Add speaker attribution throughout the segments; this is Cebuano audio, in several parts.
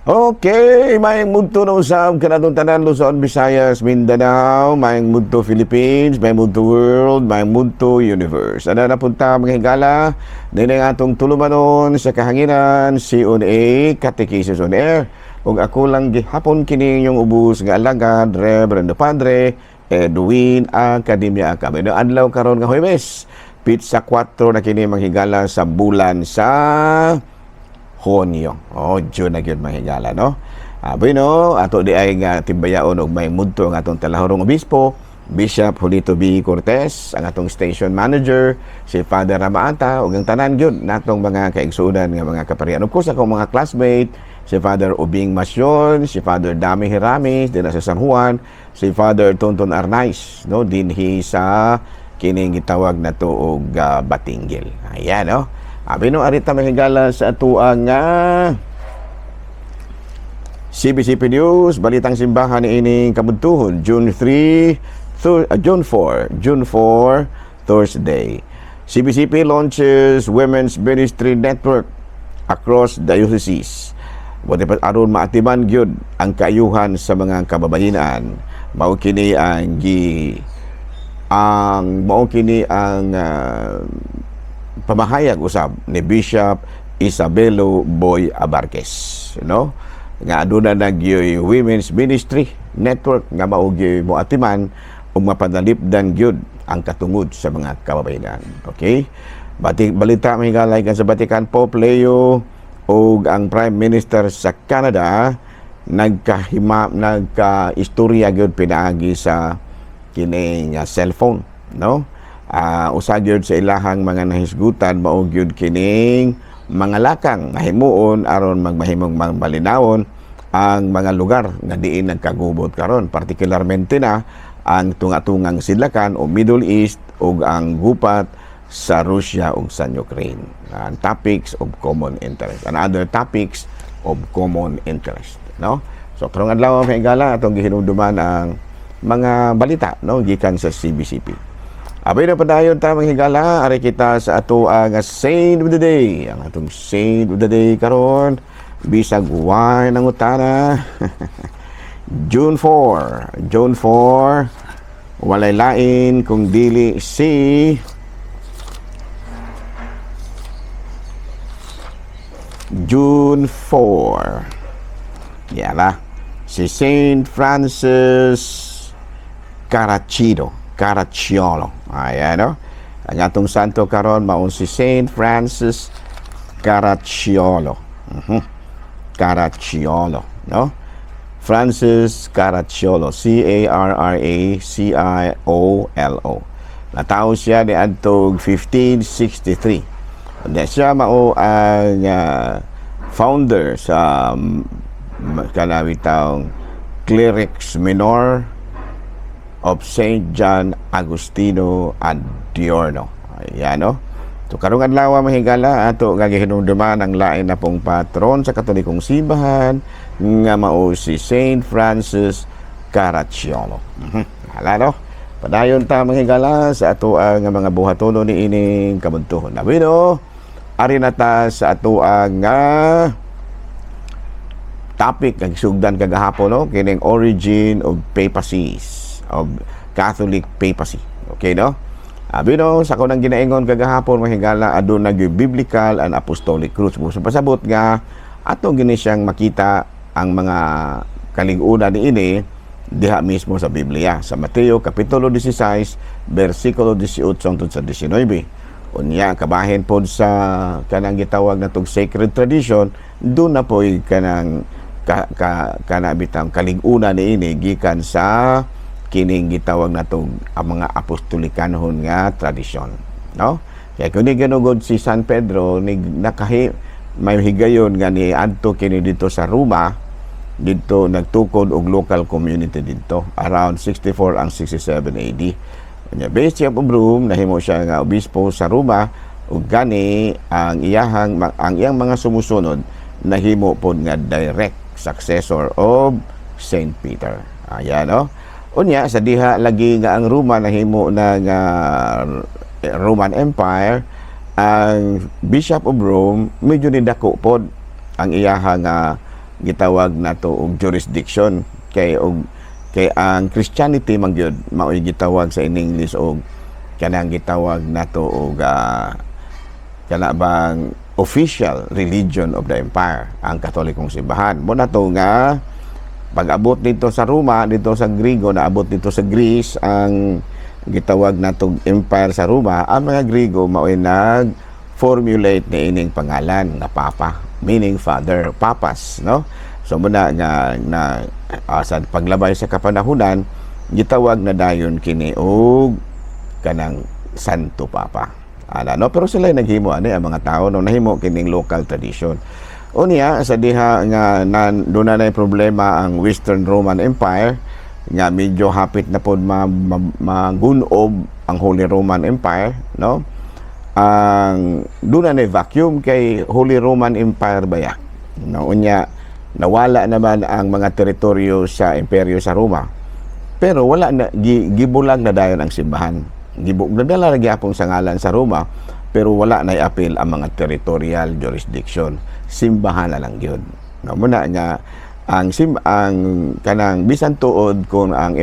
Speaker 1: Okay, maayong mudto na usab kanatong tanan, Luzon, Visayas, Mindanao, maayong mudto Philippines, maayong mudto world, maayong mudto universe. Ana na punta, mga higala, nini ang atong tulumanon sa kahanginan, CONA, Catechesis on Air. Ug ako lang gihapon kini inyong ubos nga alagad, Reverendo Padre Edwin Academia Acab. Adlaw karon nga Huwebes, petsa 4 na kini, mga higala, sa bulan sa Hunyo. Oh, June na gyud, mga higala, no? Bueno, ato di ay nga timbayaon og may mudto ang atong talahurong obispo, Bishop Julito B. Cortez, ang atong station manager, si Father Ramaata, ug ang tanan gyud natong mga kaigsuonan nga mga kaparian. Of course, akong mga classmate, si Father Ubing Masyon, si Father Dami Hiramis, din sa San Juan, si Father Tonton Arnaiz, no, dinhi sa kining gitawag na to og Batinguil. Ayan, no? Abi no, arita, mga higala, sa atuang nga CBCP News, Balitang Simbahan ni ining kabuntuhon, June 3, June 4, June 4, Thursday. CBCP launches Women's Ministry Network across dioceses. Buti pa aron maatiman gyud ang kaayuhan sa mga kababayenan. Mao kini ang pamahayag usab ni Bishop Isabelo Boy Abarquez, no, nga aduna na gyoy Women's Ministry Network nga mao gyoy moatiman ug mapanalipdan gyud ang katungod sa mga kababayenan. Okay, Bati, balita, mga higala, sa Vatican, Pope Leo ug ang Prime Minister sa Canada nagkahima, nagka-istorya gyud pinaagi sa kining cellphone, no? Usa gyud sa ilahang mga nahisgutan mao gyud kining mga lakang nga himuon aron magmahimong malinawon ang mga lugar nga diin nagkagubot karon, partikularmente na ang tunga-tungang sidlakan o Middle East ug ang gupat sa Russia ug sa Ukraine. Ang topics of common interest and other topics of common interest, no? So karong adlaw, mga higala, atong gihinumduman ang mga balita, no, gikan sa CBCP. Abay na, padayon ta, mga higala, ari kita sa ato ang Saint of the Day. Ang atong Saint of the Day karon, bisag way nangutana. June 4. June 4, walay lain kung dili si June 4. Yala. Si Saint Francis Caracciolo. Caracciolo. Ayan, no? Ang atong santo karon mao si Saint Francis Caracciolo. Caracciolo, no? Francis Caracciolo, Carracciolo. Natawo siya ni adtong 1563. Unya siya mao ang founder sa kanang Clerics Minor of St. John Agostino Adorno. Ayan, no? So, karong adlaw, mga higala, ato nga gihinumduman ang lain na pong patron sa Katolikong Simbahan nga mao si Saint Francis Caracciolo. Hala, no? Padayon ta, mga higala, sa ato ang mga buhatono ni ining kabuntuhon. Nabino, ari na ta sa ato ang topic nga gisugdan kagahapon, no, kining origin of papacies, of Catholic papacy. Okay, no? Abi no, sa kunang ginaingon kagahapon, mga higala, aduna gyud biblical and apostolic roots. Sa pasabot nga ato gini siyang makita ang mga kalig-unan niini diha mismo sa Biblia sa Mateo kapitulo 16 bersikulo 18 hangtod sa 19. Unya kabahin pod sa kanang gitawag natong sacred tradition, doon na po'y kanang ka, kana bitang kalig-unan niini gikan sa kining gitawag natong ang mga apostolikanhon nga tradisyon, no? Kaya kung ni ganugod si San Pedro ni nakahi may higayon nga ni adto kini dito sa Roma, didto nagtukod og local community didto around 64 ang 67 AD. Nya Bishop of Rome, nahimo siya nga obispo sa Roma ug gani ang iyang mga sumusunod nahimo pod nga direct successor of Saint Peter. Ayan, no? Unya sa diha lagi nga ang Roma nahimo na nga Roman Empire, ang Bishop of Rome medyo nidako pod ang iyaha nga gitawag nato og jurisdiction, kay og kay ang Christianity man gyud mao'y gitawag sa in English og kanang gitawag nato og kana bang official religion of the empire, ang Katolikong simbahan. Mo na to nga pag-abot dito sa Roma, dito sa Grigo, naabot dito sa Greece ang gitawag natong empire sa Roma, ang mga Grigo mao'y nag formulate ni ining pangalan nga Papa, meaning father, papas, no? So muna nga na sa paglabay sa kapanahunan, gitawag na dayon kini og kanang Santo Papa. Ana, no? Pero sila naghimo ani ang mga tao, no, nahimo kining local tradition. Unya sa diha nga na doon na problema ang Western Roman Empire nga medyo hapit na pod magunob ang Holy Roman Empire, no? Ang doon na vacuum kay Holy Roman Empire baya, no? Unya nawala naman ang mga teritoryo sa imperyo sa Roma, pero wala na gibulag na dayon ang simbahan. Nadala na gyapon sa ngalan sa Roma, pero wala na apil ang mga territorial jurisdiction. Simbahan na lang gyud, no? Muna nga ang kanang bisan tuod kung ang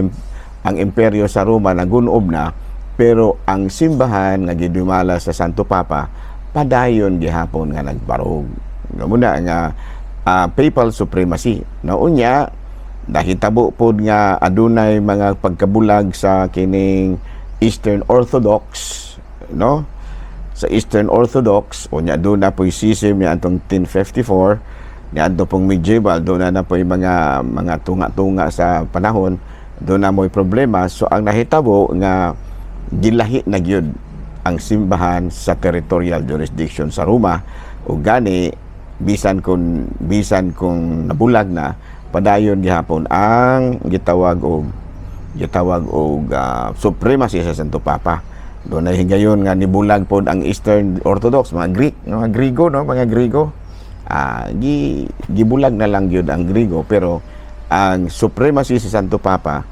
Speaker 1: imperyo sa Roma nagunob na, pero ang simbahan nga gidumala sa Santo Papa padayon gihapon nga nagbarog, no? Muna nga papal supremacy, no? Unya nahitabo pod nga adunay mga pagkabulag sa kining Eastern Orthodox, no? Sa Eastern Orthodox, unya doon na po'y schism ni atong 1054, ni adto pong medieval, doon na na po'y mga tunga-tunga sa panahon, doon na mo'y problema. So ang nahitabo nga gilahi na gyud ang simbahan sa territorial jurisdiction sa Roma, ug gani bisan kung nabulag na, padayon gihapon ang gitawag og supremacy sa Santo Papa. Doon na higayon nga nibulag pod ang Eastern Orthodox, mga Greek, mga Grigo, no, mga Grigo. Gibulag na lang gyud ang Grigo, pero ang supremacy sa Santo Papa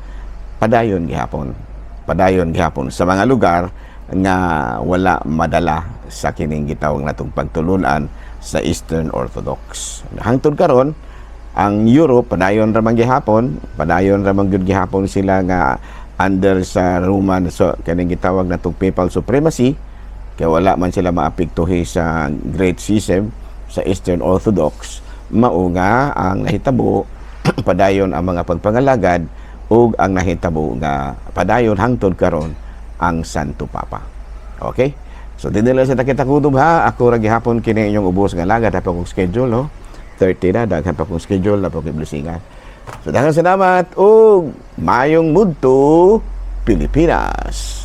Speaker 1: padayon gihapon. Padayon gihapon sa mga lugar nga wala madala sa kining gitawag natong pagtulunan sa Eastern Orthodox. Hangtod karon ang Europe padayon ra man gihapon, padayon ra man gyud gihapon sila nga under sa Roman, so kaning gitawag natong papal supremacy, kay wala man sila maapektuhi sa Great Schism sa Eastern Orthodox. Mao nga ang nahitabo, padayon ang mga pagpangalagad, ug ang nahitabo nga padayon hangtod karon ang Santo Papa. Okay? So dinhi lang sa kita kutob, ha. Ako ra gihapon kini inyong ubos nga alagad. Dapat kong schedule, no? 30 na daghan pa kong schedule na po kay blessingan. So daghang salamat ug mayong mudto, Pilipinas.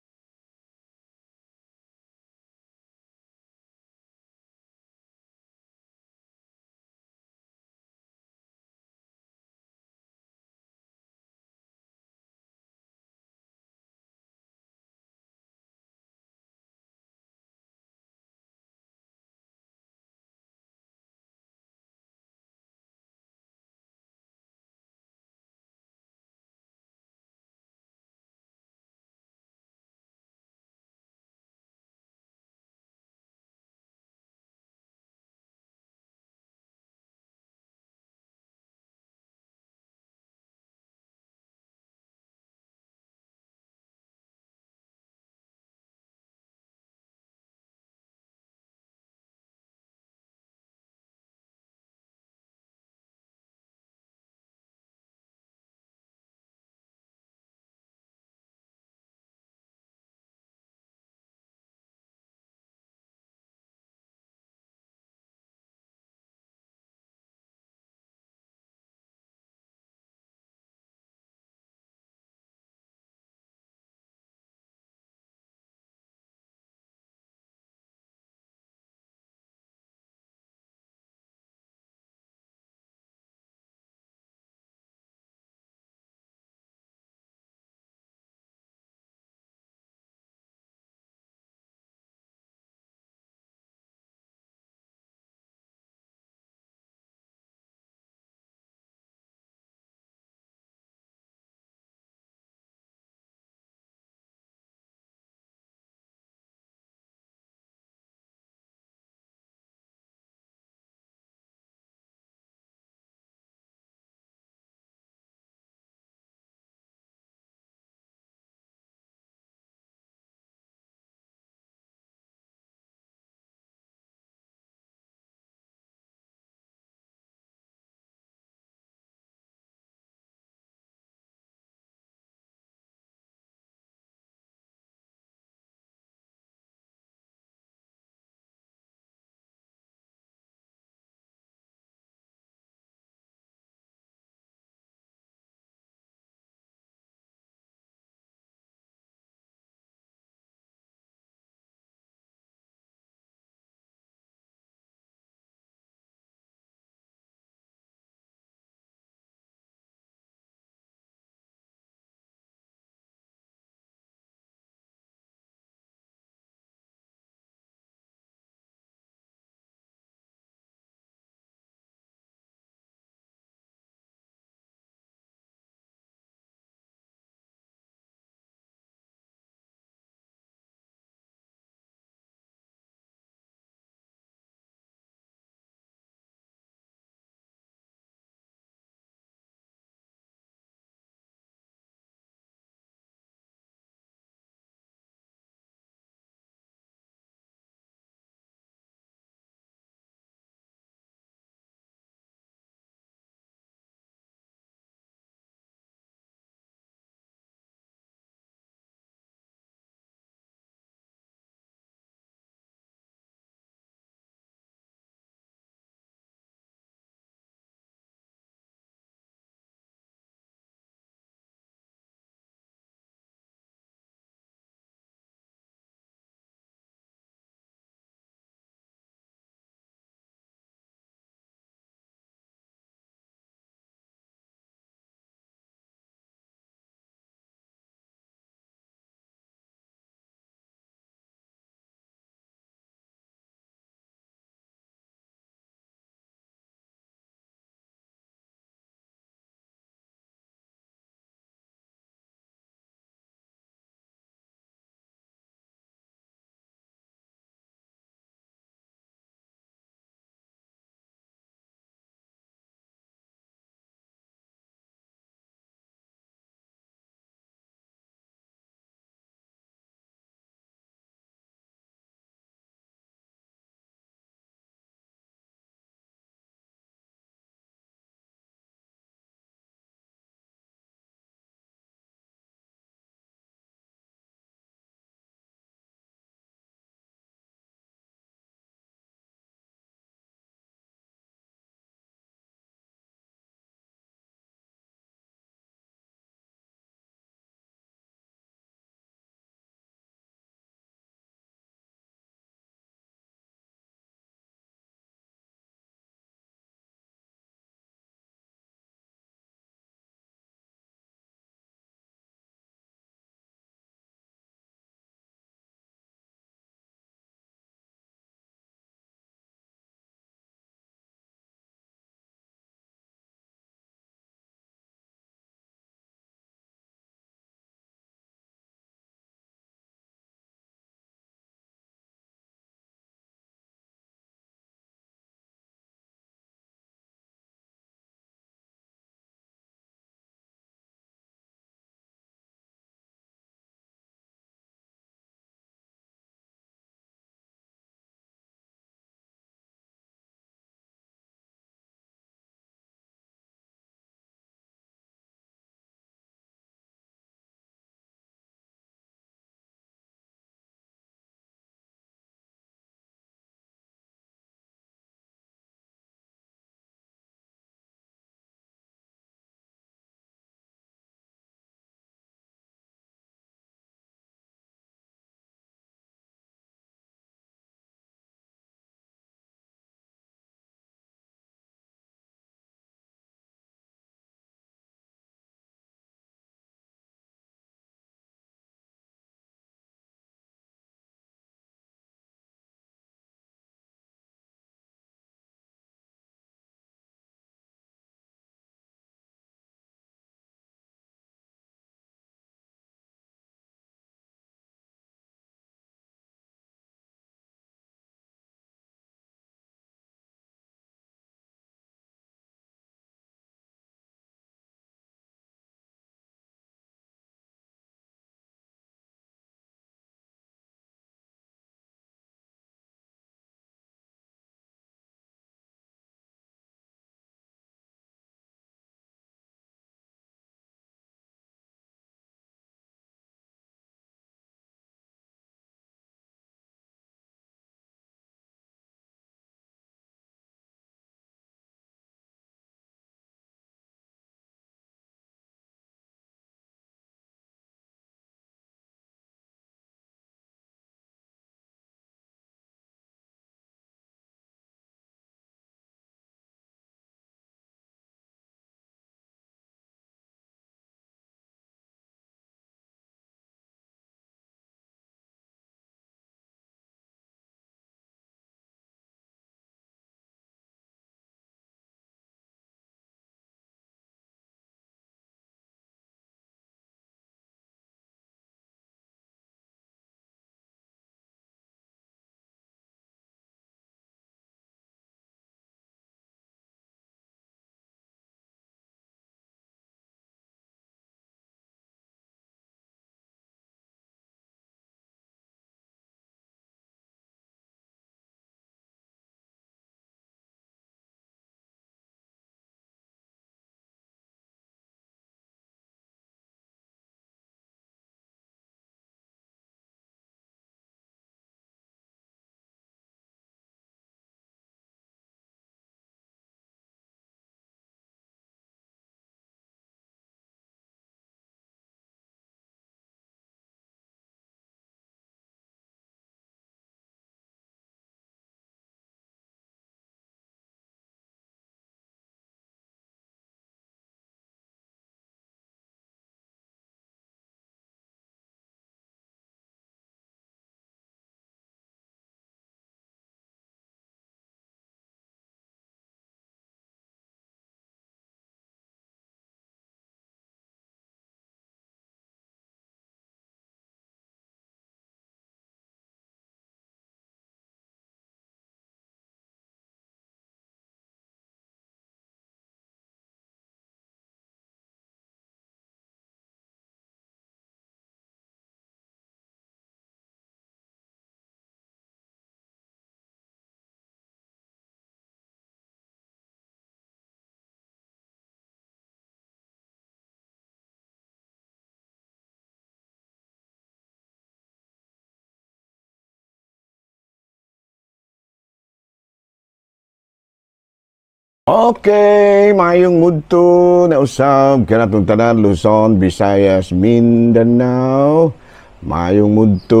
Speaker 1: Okay, mayong mudto na usab kanatong tanan, Luzon, Visayas, Mindanao. Mayong mudto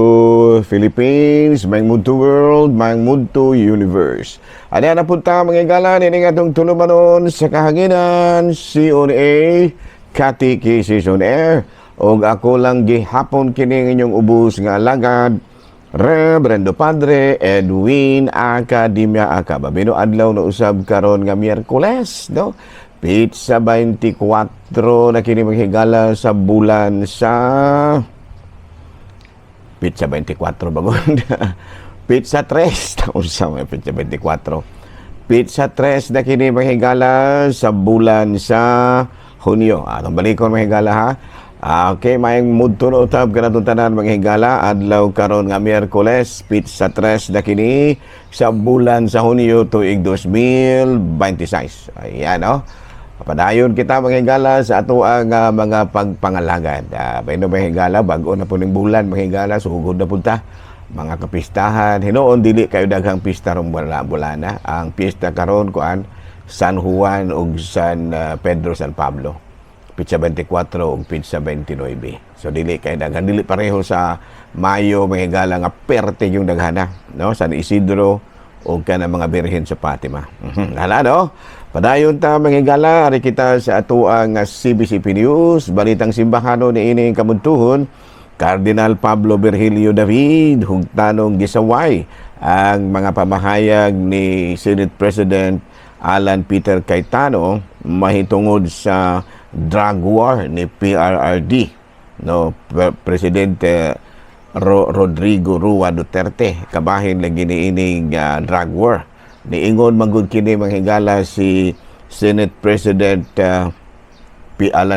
Speaker 1: Philippines, mayong mudto world, mayong mudto universe. Ano na punta, mga higala, ini nga atong tulumanon sa kahanginan, COA, Catechism on Air. Og ako lang gihapon kini inyong ubos nga alagad, Reverendo Padre Edwin Academia Acaba. Bino adlaw na usab karon nga Miyerkules, no? Petsa 24 na kini, mga higala, sa bulan sa petsa 24 bagon. Petsa 3, taon sa may petsa 24. Petsa 3 na kini, mga higala, sa bulan sa Hunyo. Atong balikon, mga higala, ha. Okay, mayong mudto na utab kanatong tanan, mga higala, adlaw karon nga Miyerkules, petsa 3 na kini sa bulan sa Hunyo, tuig 2026. Ayan, no? Padayon kita, mga higala, sa ato ang mga pagpangalagad. Uh, mga higala, bago na po ning bulan, mga higala, sugod na punta mga kapistahan. Hinuon dili kayo daghang pista rong bulana. Ang piyesta karon kuan, San Juan ug San Pedro, San Pablo. Petsa 24 ug petsa 29. So dili kay daghan, dili pareho sa Mayo, mga higala, nga perte yung daghana, no? San Isidro ug kana mga Birhen sa Fatima. Hala, no? Padayon ta, mga higala, ari kita sa atoang CBCP News, balitang simbahano ni ining kamudtuhon. Cardinal Pablo Virgilio David hugtanong gisaway ang mga pamahayag ni Senate President Alan Peter Cayetano mahitungod sa drug war ni PRRD, no, Presidente Rodrigo Rua Duterte. Kabahin lagi niining drug war. Niingon man gud kini, mga higala, si Senate President P. Alan